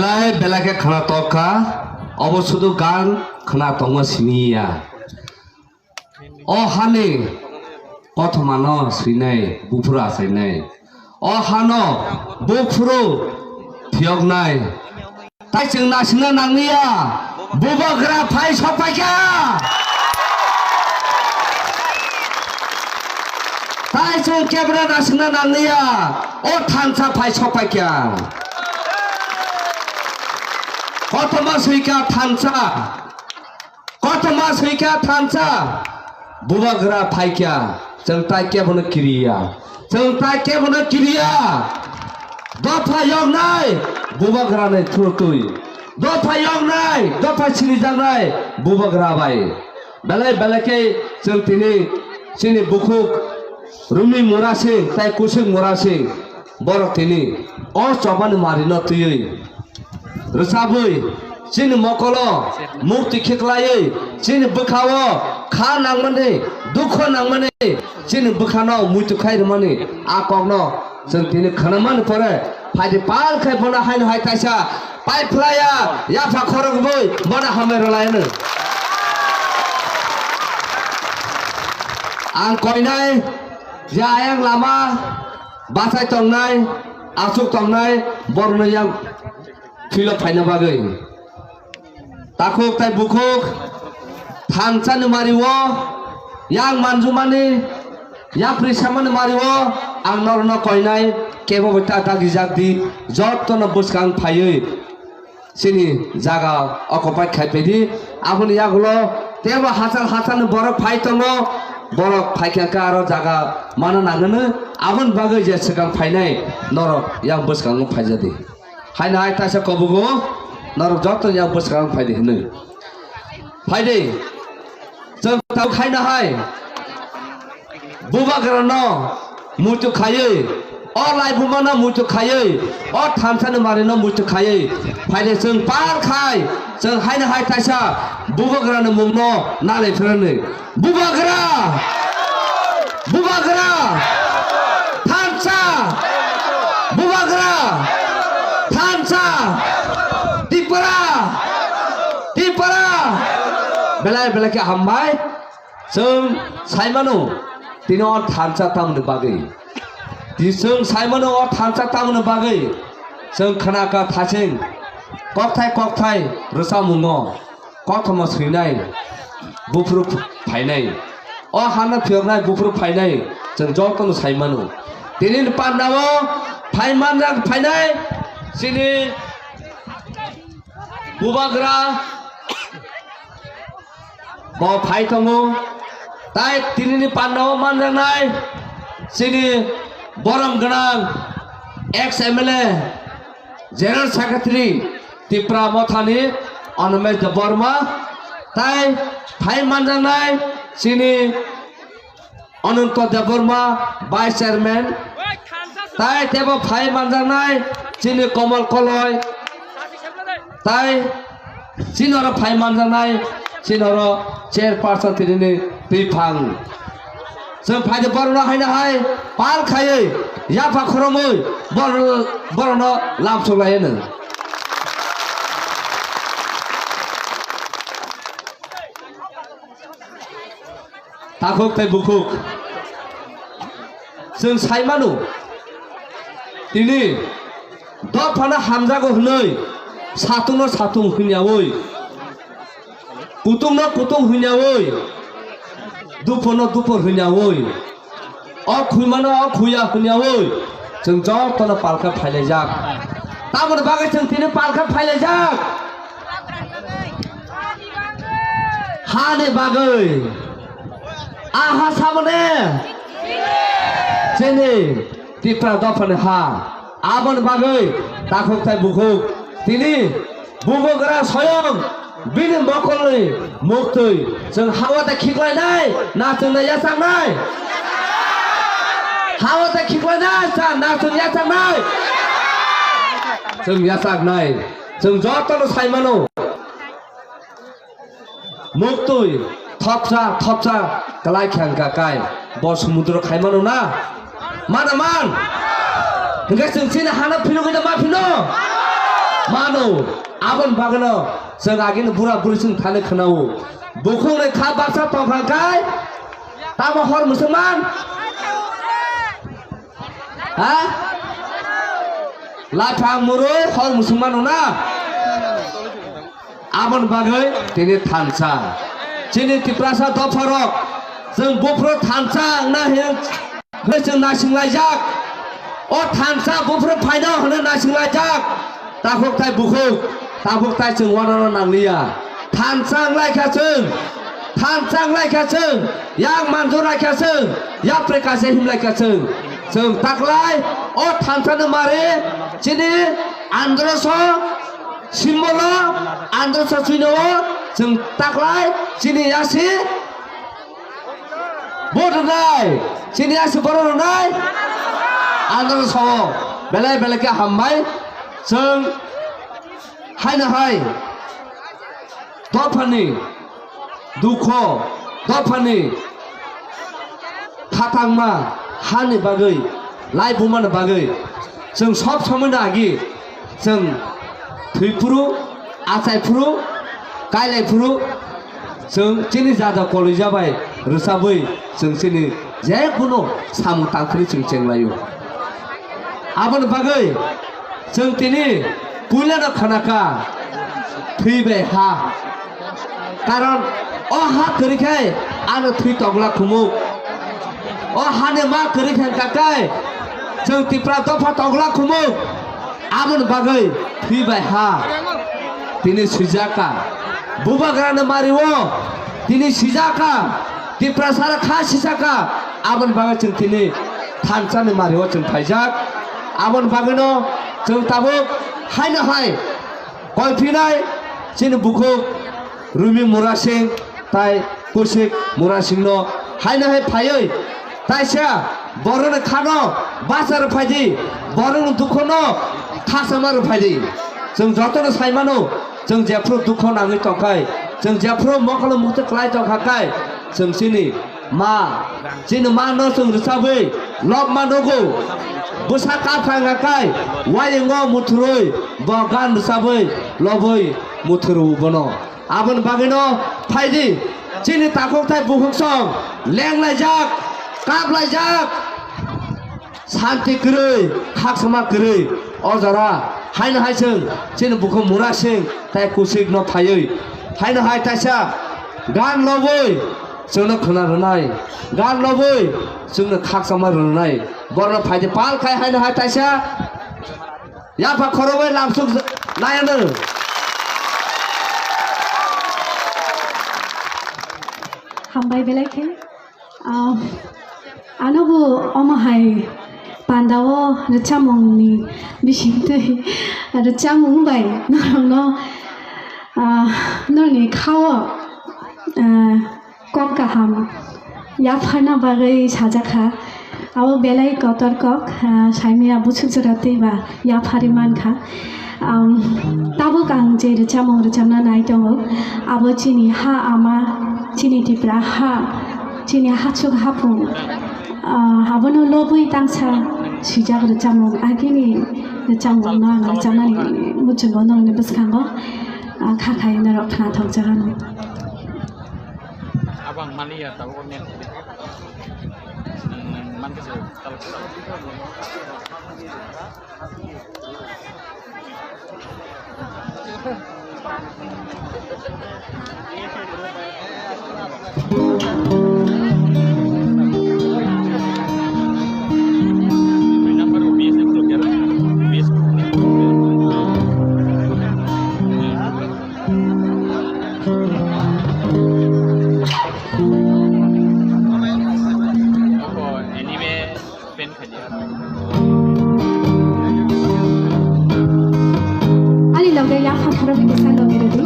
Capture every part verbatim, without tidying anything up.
Belai belai khe khna tokha, obo sudu gan khna tongma siniya. O hani kothoma no swinai, buphuru achainai. O hano buphuru phiyoknai. Tai chwng naisingna nangliya, bubagra phai sokpaikha. Tai chwng kebra naisingna nangliya, o thansa phai sokpaikha. Kothoma swikha thansa. Kothoma swikha thansa, bubagra phaikha, chwng tai kebono kiriya. Chwng tai kebono kiriya. Dopha yoknai, bubagrani thurutwi. Dopha yoknai, dopha sinijaknai, bubagra bai. Belai belai khe chwng tini chini bukhuk Rumi Murasing tai Kusik Murasing borok tini o chobani marino twiwi rwchabwi chini mokolo mukti khiklaiwi chini bwkhao kha nangmani, dukho nangmani, chini bwkhano muitu khai rwmani a kokno chwng tini khwnamani pore phaidi pal khai bono haino hai kaisa pai phlaiya yapha khorokbwi bono hambai rwlaino. Ang koinai je ayang lama bachai tongnai, aswk tongnai, borokno yang philo phaina bagwi. Takhuk tai bukhuk, thansa ni mari o, yang manjumani, yapri samani mari o, ang norokno koinai, kebo bai ta dagi jak di, jotono bwskang phaiwi. Chini jaga occupy khai pedi, aboni yagulo tebo hachal hachal ni borok phai tongo, borok phai khe khe aro jaga mana nangani, aboni bagwi je swkang phainai norok yang bwskango phaijadi. Haino hai taisa kobugo norok joto yang bwskango phaidi hinwi. Phaidi. Chwng tau khaina hai. Bubagrano muitu khaiwi, o laibumano muitu khaiwi, o thansani marino muitu khaiwi, phaide chwng pal khai, chwng haino hai kaisa bubagrani mungno nalai phirani. Bubagra! Bubagra! Thansa! Bubagra! Thansa! Tipra! Tipra! Belai belai khe hambai. Chwng saimano, tini o thansa tamoni bagwi. Tini chwng saimano o thansa tamoni bagwi. Chwng khna kha thaching, kokthai kokthai rwchapmungo, kothoma swinai, buphuru phainai. O hano phiyoknai buphuru phainai, chwng jotono saimano. Tini pandao phai manjak phainai, chini bubagra bo phai tongo. Tai tinini pandao manjaknai chini borom gwnang ex M L A, General Secretary Tipra Mothani Animesh Debbarma, tai phai manjaknai chini Ananto Debbarma, Vice Chairman, tai tebo phai manjaknai chini Komal Koloi, tai chini oro phai manjaknai chini oro Chairperson tinini twiphang. Chwng phaidi borokno haino hai pal khaiwi yapha khoromwi borokno, borokno lamsok laiwi nwng. Takhuk tei bukhuk. Chwng sai mano, tini dophano hamjago hwnwi, satungno satung hwnyaui, kutungno kutung hwnyaui, duphono duphor hwnyaui, o khwimano o khwiya hwnyaui, chwng jotono palkha phailaijak. Tamoni bagwi chwng tini palkha phailaijak. Hani bagwi. Aha samane. Chini Tipra dophani ha. Aboni bagwi takhuk tai bukhuk. Tini bubagra soyong bini mokolni muktwi. Chwng hawa ta khiklainai, na chwngno yachaknai? Hawa ta khiklainai, cha na chwng yachaknai? Chwng yachaknai. Chwng jotono sai mano. Muktwi thopsa thopsa kwlai khe wngkha kai. Bo sumudro khai mano na? Mana man? Hwnkhe chwng chini hano phino khe ma phino? Mano, aboni bagwino chwng agini bura buri chwng thani khwnao. Bukhukni kha baksa tongkha khai, tamo hor musulman? Ha? Laphang murui hor musulman na? Aboni bagwi tini thansa. Chini Tiprasa dopharok, chwng buphuru thansa wngna hin-, hwnwi chwng naisinglaijak. O thansa buphuru phaino hwnwi naisinglaijak. Takhuk tai bukhuk, takhuk tai chwng uanano nangliya. Thansa wnglaikha chwng, thansa wnglaikha chwng, yak manjuraikha chwng, yapri kaisa himlaikha chwng. Chwng taklai o thansani mari chini androso simbolo, androso chwinao chwng taklai chini yasi. Vote rwnai, chini yasi borok rwnai. Androso belai belai khe hambai. Chwng haino hai dophani dukho, dophani khatangma hani bagwi, lai bumani bagwi chwng sob somoino agi chwng thwiphuru, achaiphuru, kailaphuru chwng chini jada kolija bai rwchabwi chwng chini je kunu samung tangphuru chwng chenglaio. Aboni bagwi chwng tini puilano khanaka thwi bai ha. Karon o ha kwrwi khe ano thwi tongla khumuk. O hani ma kwrwi khe kha khe chwng Tipra dopha tongla khumuk. Aboni bagwi thwi bai ha tini swijak kha. Bubagrani mario tini swijak kha. Tiprasarok kha sijak kha. Aboni bagwi chwng tini thansani mario chwng phaijak. Aboni bagwino chwng tabuk haino hai koiphinai chini bukhuk Rumi Murasing tai Kusik Murasingno haino hai phaiwi taisa borokni khano bachar phaidi, borokni dukhono khasama rw phaidi. Chwng jotono saimano, chwng jephru dukho nangwi tongkhai, chwng jephru mokolo mukti klai tongkha khai, chwng chini ma, chini ma no chwng rwchabwi lobma nugo. Bwsa kaphang kha khai, wayungo muthurwi bo gan rwchabwi lobwi muthuru bono. Aboni bagwino phaidi, chini takhuk tai bukhuk song lenglaijak, kaplaijak, santi kwrwi, khaksama kwrwi. O jora haino hai chwng chini bukhuk Murasing tai Kusikno phaiwi haino hai taisa gan lobwi chwngno khwna rwnai, gan lobwi chwngno khaksama rwnai. Borno phaidi pal khai haino hai taisa yapha khorogwi lamsuk nai ano. Hambai belai khe. Ah, ano bo omo hai pandao rwchapmungni bisingtwi rwchapmung bai norokno, ah, norokni khao, ah, kok kaham yapharna bagwi sajakha. Abo belai kotor kok, ah, saimaya buchuk jora twiba yapharwi mankha. Am, tabuk ang je rwchapmung rwchapna nai tongo, abo chini ha ama, chini Tipra ha, chini hachuk hapung, ah, abono lobwi tangsa swijak rwchapmung, agini rwchapmungno ang rwchapnani muchungo nongni bwskango, ah, kha khai norok khnathokjaganw. Abang maliya tabuk net. Nang, nang, man khe se tal. Anime fan khaidi. Ani loge yapha khoroknwi kisa logi rwdi.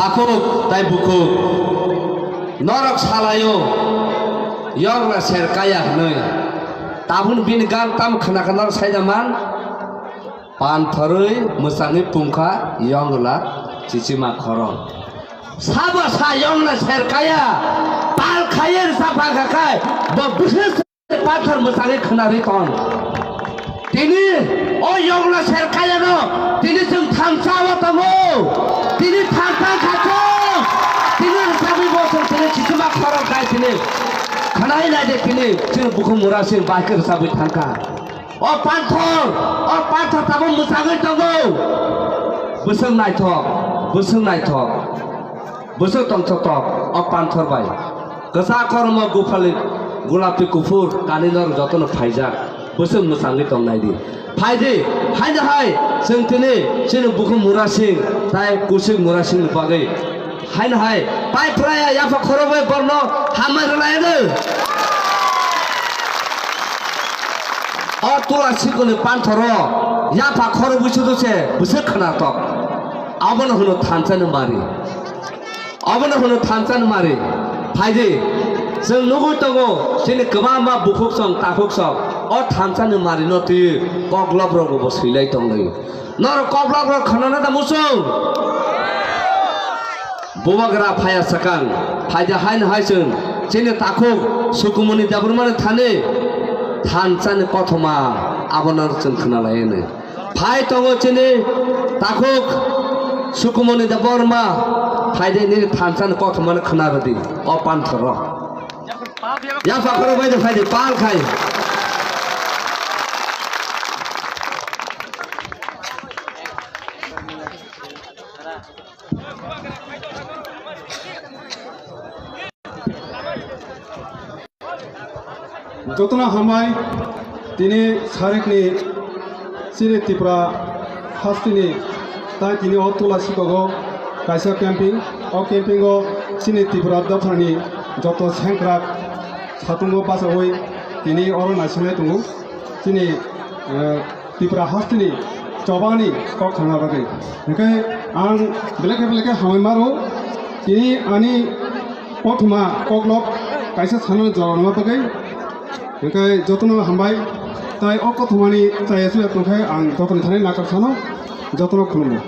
Takhuk tai bukhuk, norok salaio, yokna ser kaya hwnwi. Tabun bini gan tam khna khna norok saida man? Panthorwi mwchangwi pungkha yongla chichima khorok. Sabo sa yongna ser kaya, pal khaiwi rwchapha kha khai, bo bwswk Pathor mwchangwi khwnarwi tong. Tini o yongna ser kayano, tini chwng thansa o tongo. Tini thansa kha chwng. Tini rwchapwi bo chwng tini chichima khorok khai tini. Khwnai nai de tini chwng bukhuk mura sing bai khe rwchapwi thangkha. O panthor, o panthor tabuk mwchangwi tongo. Bwswk naithok, bwswk naithok. Bwswk tongthokthok o panthor bai. Kwchak kormo guphali, gulapi kuphur kanwi norok jotono phaijak. Bwswk mwchangwi tongnai di. Phai di, haino hai chwng tini chini bukhuk mura sing tai kusik mura sing ni bagwi. Haino hai pai phraya yapha khorok bai borno hambai rwlai no. O tula sikoni panthoro yapha khorok bwswk se bwswk khwnatok. Abono hwno thansa ni mari. Obono hwno thansa ni mari. Phai di, chwng nugwi tongo, chini kwbangma bukhuk song, takhuk song, o thansa ni mari no twiwi koklop rok bo swilai tonglaio. Norok koklop rok khwnana da muchung? Bubagra phaya swkang, phai di haino hai chwng, chini takhuk Sukumuni Debbarma ni thani thansa ni kothoma abono chwng khwnalai hwnwi. Phai tongo chini takhuk Sukumuni Debbarma, phai de nini thansa ni kothoma no khwna rwdi, o panthoro. Yapha khorok bai de phai de pal khai. Jotono hambai, tini sarikni chini Tripura hasteni tai tini o Tula sikogo kaisa camping, o camping o chini Tripura dophani joto sengkrak satungo bachaui tini oro naisinai tongo. Chini, eh, Tripura hasteni chobani kok thangna bagwi. Hingke ang belai khe belai khe hambai maro. Tini ani kothoma koklop kaisa sanani jora rwna bagwi. Hingke jotono hambai. Tai o kothomani chaya chuya tongkhe ang jotoni thani nakar sano jotono khulumgo.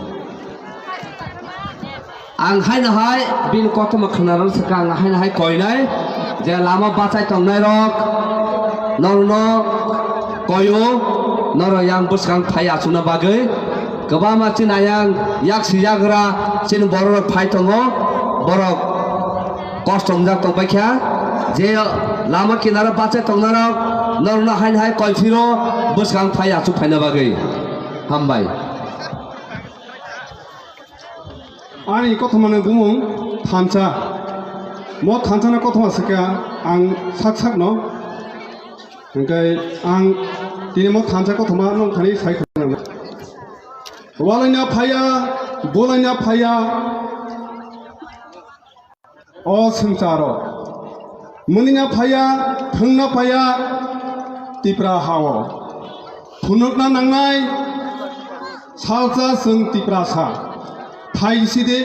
Ang haino hai bini kothoma khwnarok swkang ang haino hai koinai je lama bachai tongnai rok norokno koio, norok yang bwskang phai achukna bagwi kwbangma chini ayang yak si yagra chini borok rok phai tongo, borok kosto wngjak tongpaikha je lama kinaro bachai tongnai rok norokno haino hai koi phiro bwskang phai achuk phaina bagwi. Hambai. Ani kothomani bumung thansa. Mo thansani kothoma swkha ang sak sakno. Hingke ang tini mo thansa kothoma nung thani sai khna. Walaina phaya, bolaina phaya. O swngcharo. Mwnina phaya, thwngna phaya, Tipra hao. Phunukna nangnai, salsa chwng Tiprasa. Thaiside,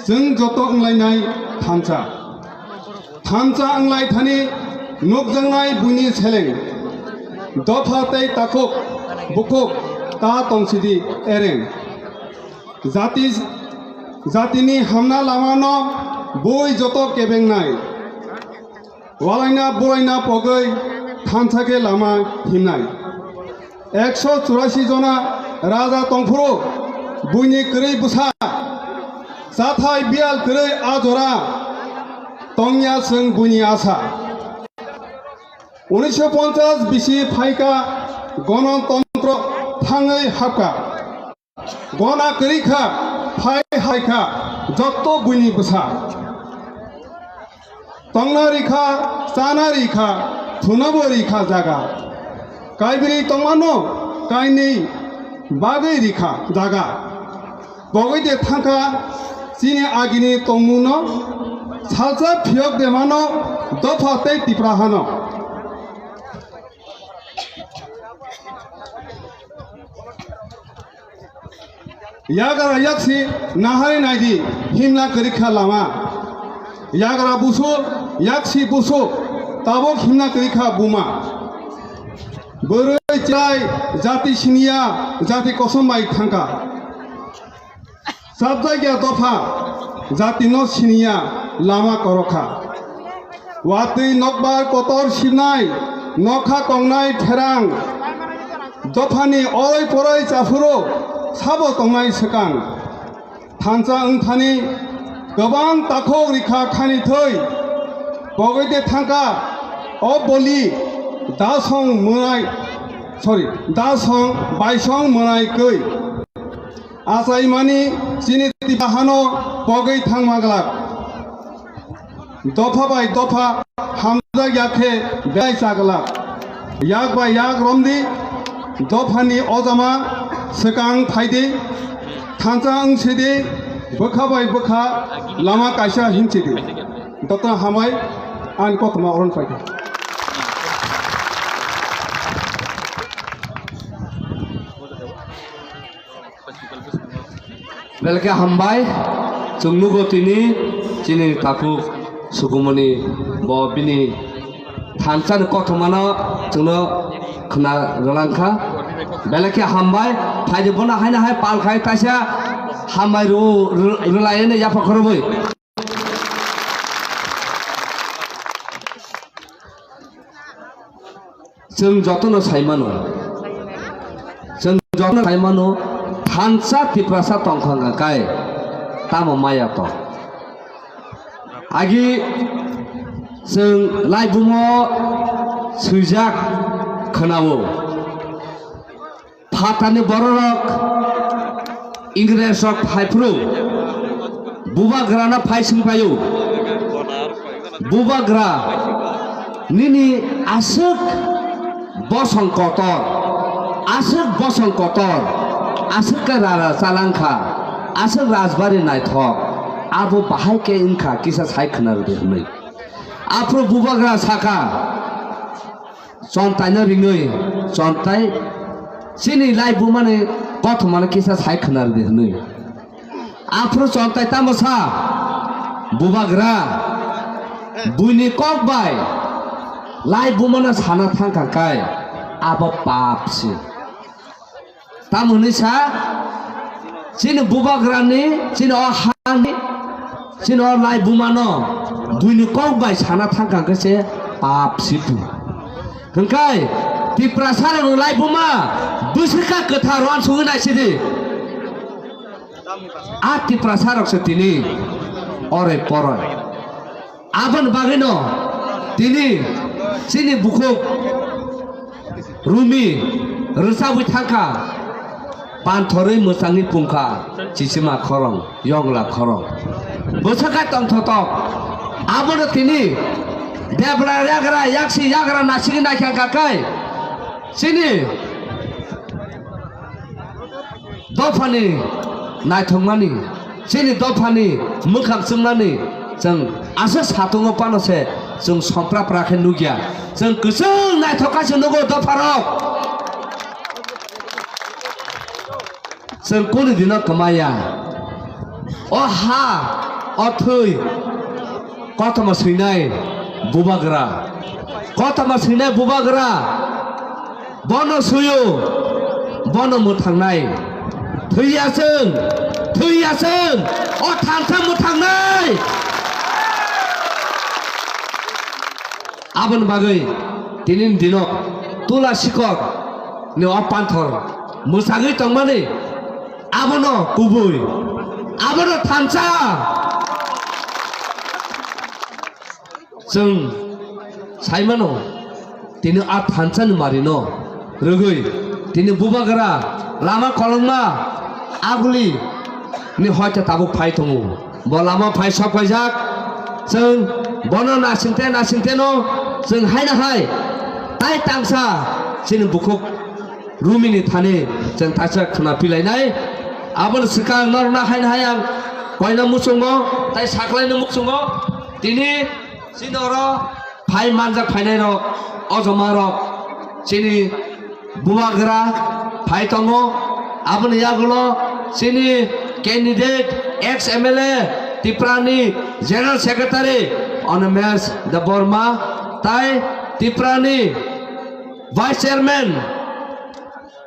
chwng joto wnglainai thansa. Thansa wnglai thani, nukjaknai buini seleng. Dopha tei takhuk, bukhuk, ta tongsidi ereng. Jati, jatini hamna lamano bui joto kebengnai. Walaina bulaina pogwi thansa khe lama himnai. Ekso churasi jona raja tongphuru buini kwrwi bwsa. Chathai biyal kwrwi a jora tongya chwng buini asa. Unisho ponchas bisi phaika gonotontro thangwi hapka. Gona kwrwi kha, phai hai kha, jotto buini bwsa. Tongna ri kha, chana ri kha, thunabo ri kha jaga. Kaibri tongmano, kainwi bagwi ri kha jaga. Pogwi de thangkha chini agini tongmungno, salsa phiyok de mano dopha tei Tipra hano. Yagra yaksi nahari naidi, himna kwrwi kha lama. Yagra busu, yaksi busu, tabuk himna kwrwi kha buma. Bwrwi chwrai jati siniya, jati kosom bai thangkha. Sabjakya dopha, jatino siniya, lama korokha. Watwi nokbar kotor sibnai, nokha kongnai pherang. Dophani oroi poroi chaphuru, sabo tongnai swkang. Thansa wngthani kwbang takhuk rikha khani thwi. Pogwi de thangkha, o boli, dasong mwnai, sorry, dasong baisong mwnai kwi. Achaimani chini Tipra hano pogwi thangma glak. Dopha bai dopha hamjak ya khe belai cha glak. Yak bai yak romdi, dophani ojama swkang phaidi, thansa wngsidi, bwkha bai bwkha lama kaisa hinsidi. Doctor Hamai, ani kothoma oron paikha. Belkhe hambai, chwng nugo tini chini takhuk Sukumuni bo bini thansa ni kothomano chwngno khna rwlangkha. Belkhe hambai, phaidi bono haino hai pal khai kaisa hambai rw-, rw-, rwlaino yapha khorobwi. Chwng jotono sai mano, chwng jotono sai mano, thansa Tiprasa tongkha hwnkha kai tamo maya to. Agi chwng laibumo swijak khwnao. Phatani bororok Ingres rok phaiphuru bubagrano phai swngpaio. Bubagra nini aswk bosong kotor, aswk bosong kotor, aswk khe rara chalangkha, aswk rajbari naithok, abo bahai khe wngkha kisa sai khwna rwdi hwnwi. Aphuru bubagra sakha, Chontaino ringwi, Chontai chini laibumani kothomano kisa sai khwna rwdi hwnwi. Aphuru Chontai tamo sa, bubagra, buini kok bai laibumano sana thangkha kai, abo pap se. Tamo hwnwi sa, chini bubagrani, chini o hani, chini o laibumano buini kok bai sana thangkha khe se pap situ. Hwnkhe Tiprasarokni laibuma bwswkha kwthar uansugwi naisidi. A Tiprasarokse tini oroi poroi. Aboni bagwino tini chini bukhuk Rumi rwchabwi thangkha, panthorwi mwchangwi pungkha, chisima khorang, yongla khorang. Bwswkha tongthotok. Abono tini debra yagra, yaksi yagra nasigwi naikha kha khe chini dophani naithokmani, chini dophani mwkhang chwngmani chwng aswk satungo phano se chwng sompra pra khe nukya. Chwng kwchwng naithok kha se nugo dopharok. Chwng kunu dino kwmaya. O ha, o thwi, kothoma swinai bubagra. Kothoma swinai bubagra. Bono suyo, bono mwthangnai. Thwiya chwng, thwiya chwng, o thansa mwthangnai. Aboni bagwi tinini dino Tula Sikor ni o panthor mwsagwi tongmani abono kubui, abono thansa. Chwng sai mano, tini a thansani marino rwgwi tini bubagra lama kolokma aguli ni hoite tabuk phai tongo. Bo lama phai sok paijak, chwng bono nasingte nasingteno chwng haino hai tai tangsa chini bukhuk Rumini thani chwng taisa khwna pilainai. Aboni swkang norokno haino hai ang koina muchungo tai saklaino muchungo. Tini chini oro phai manjak phainairok, o jomarok chini bubagra phai tongo. Aboni yagulo chini candidate ex M L A Tiprani General Secretary Animesh Debbarma, tai Tiprani Vice Chairman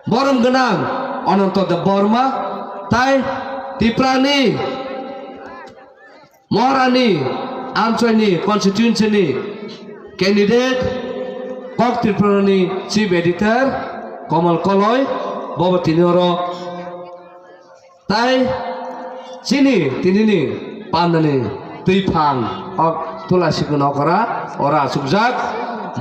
borom gwnang Ananta Debbarma, tai Tiprani Maharani Amchoini constituency ni candidate Kok Tripura ni Chief Editor Komal Koloi, bobo tini oro tai chini tinini pandani twiphang o Tula Sikon okra ora achukjak.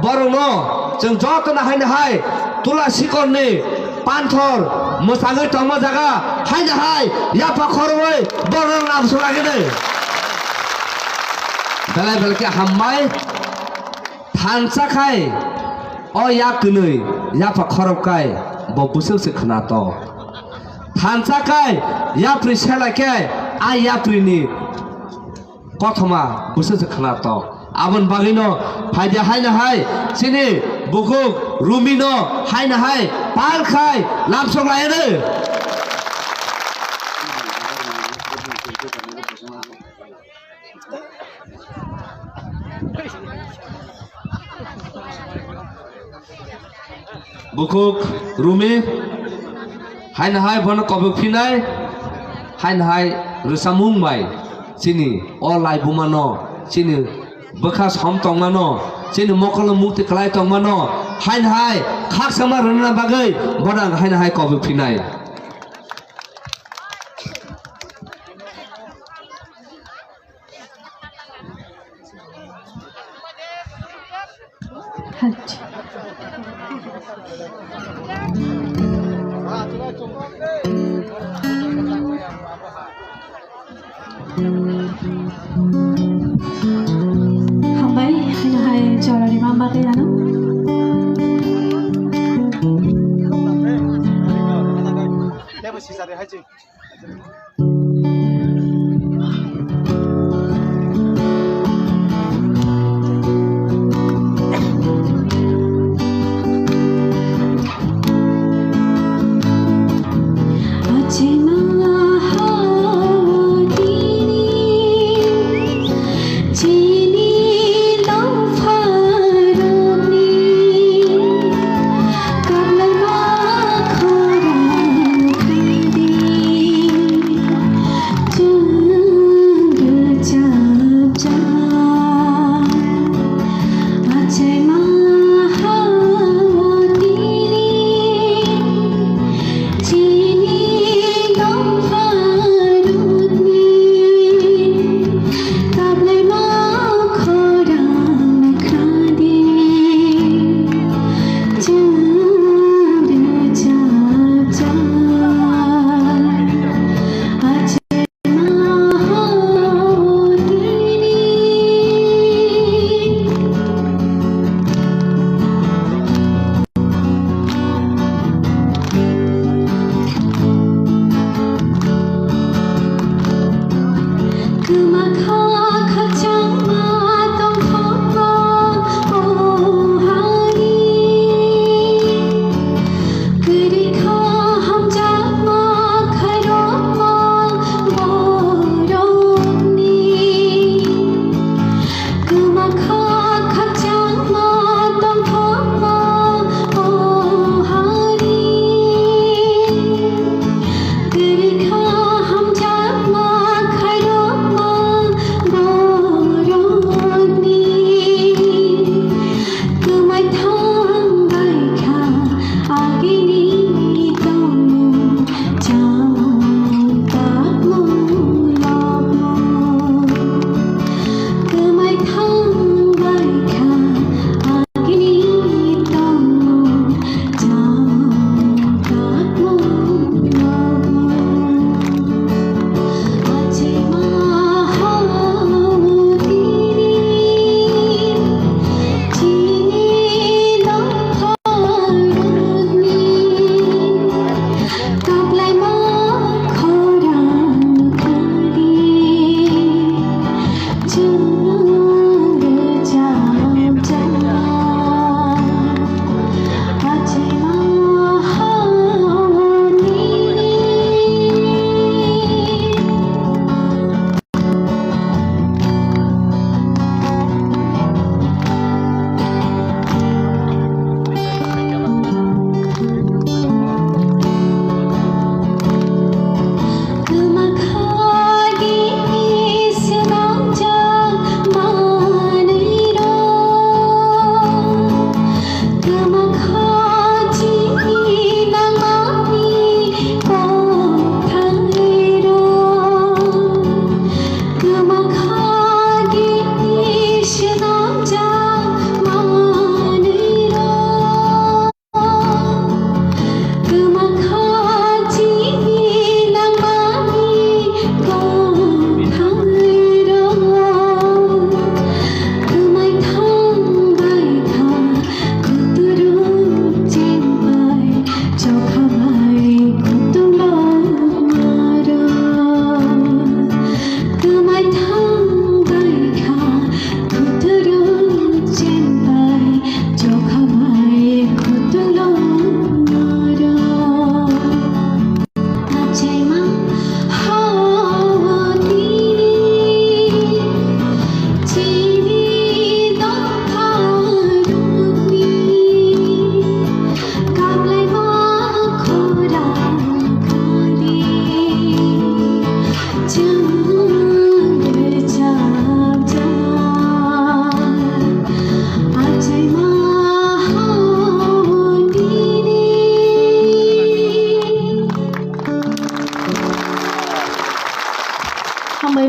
Borokno chwng jotono haino hai Tula Sikorni panthor mwsagwi tongma jaga haino hai yapha khorwi borokno lamsok lagini. Belai belai khe hambai. Thansa khai o yak kwnwi yapha khorok kai bo bwswk se khwnato. Thansa khai yapri selai khe a yapri ni kothoma bwswk se khwnato. Aboni bagwino phaidi haino hai chini bukhuk Rumino haino hai pal khai lamsok laiya de. Bukhuk Rumi, haino hai bono kobok phinai, haino hai rwchapmung bai chini o laibuma no, chini bwkha som tongmano, chini mokolo mukti kwlai tongmano, haino hai khakchangma rwna bagwi bono ang haino hai kobok phinai. Hambai, haino hai jora rima bagwi ano.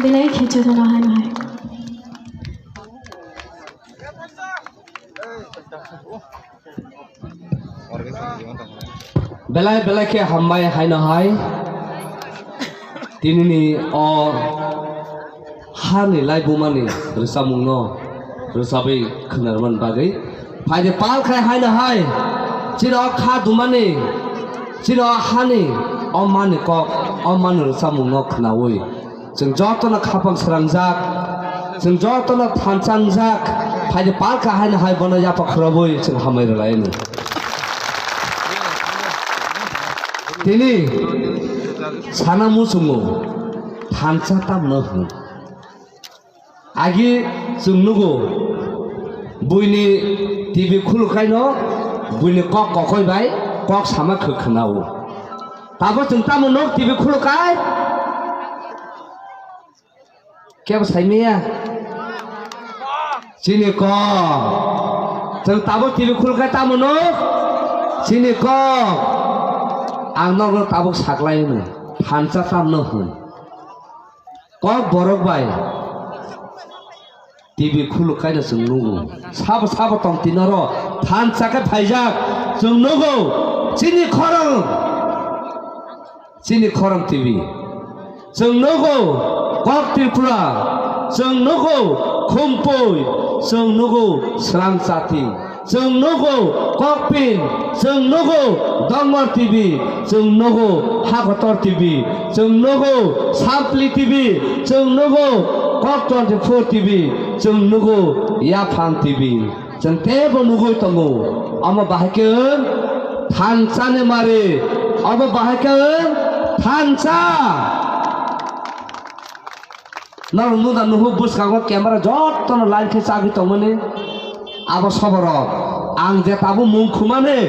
Belai khe jotono hai no hai. Belai belai khe hambai hai no hai. Tinini o hani laibumani rwchapmungno rwchapwi khwnarmani bagwi phaidi pal khai hai no hai. Chini o kha dumani, chini o hani o mani kok, o mani rwchapmungno khwnawi chwng jotono khapang srangjak, chwng jotono thansa wngjak, phaidi pal kha hai no hai bono yapha khorobwi chwng hambai rwlaino. Tini sana muchungo thansa tamno hwn. Agi chwng nugo, buini T V khulukhaino buini kok kokoi bai kok sama khwk khwnao. Tabo chwng tamo nuk T V khulukhai? Kebo saimaya? Chini kok. Chwng tabo T V khulukhai tamo nuk? Chini kok. Ang nokno tabuk saklaino. Thansa tamno hwn. Kok borok bai T V khuluk kaino chwng nugo. Sabo sabo tong tini oro thansa khe phaijak chwng nugo. Chini khorang, chini khorang T V. Chwng nugo Kok Tripura, chwng nugo Khumpui, chwng nugo Srang Chati. Chwng nugo Kokpin, chwng nugo Dongmor T V, chwng nugo Hakotor T V, chwng nugo Sampli T V, chwng nugo Kok twenty-four T V, chwng nugo Yaphang T V. Chwng teibo nugwi tongo. Omo bahai khe wng thansa ni mari. Omo bahai khe wng thansa. Norok nukna nuhuk bwskango camera jotono line khe chagwi tongmani. Abo soborok ang je tabuk mung khumani,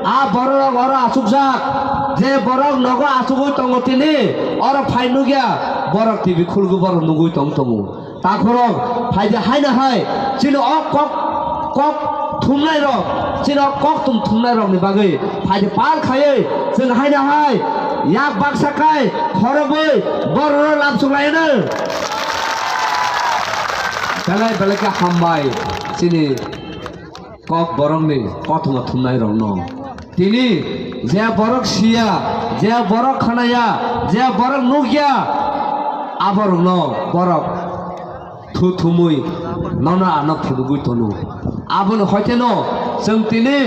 a bororok oro achukjak, je borok nogo achugwi tongo tini, oro phai nukya, borok T V khulgwi borok nugwi tong tongo. Takhorok phaidi haino hai chini o kok, kok thumnai rok, chini o kok thum thumnai rok ni bagwi phaidi pal khaiwi chwng haino hai yak baksa kai khorobwi borok rok lamsuk laino. Belai belai khe hambai chini kok borokni kothoma thumnai rokno. Tini je borok siya, je borok khanaya, je borok nukya, aborokno borok thu thumwi nono ano phunugwi tono. Aboni hoiteno chwng tini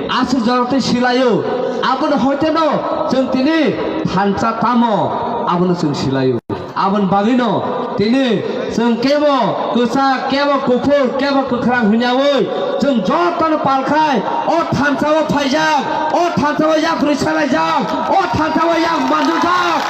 aswk jorotwi silaio. Aboni hoiteno chwng tini thansa tamo abono chwng silaio. Aboni bagwino tini chwng kebo kwchak, kebo kuphur, kebo kwkhwrang hwnyawi chwng jotono palkhai o thansa o phaijak, o thansa o yapri salaijak, o thansa o yak manjujak.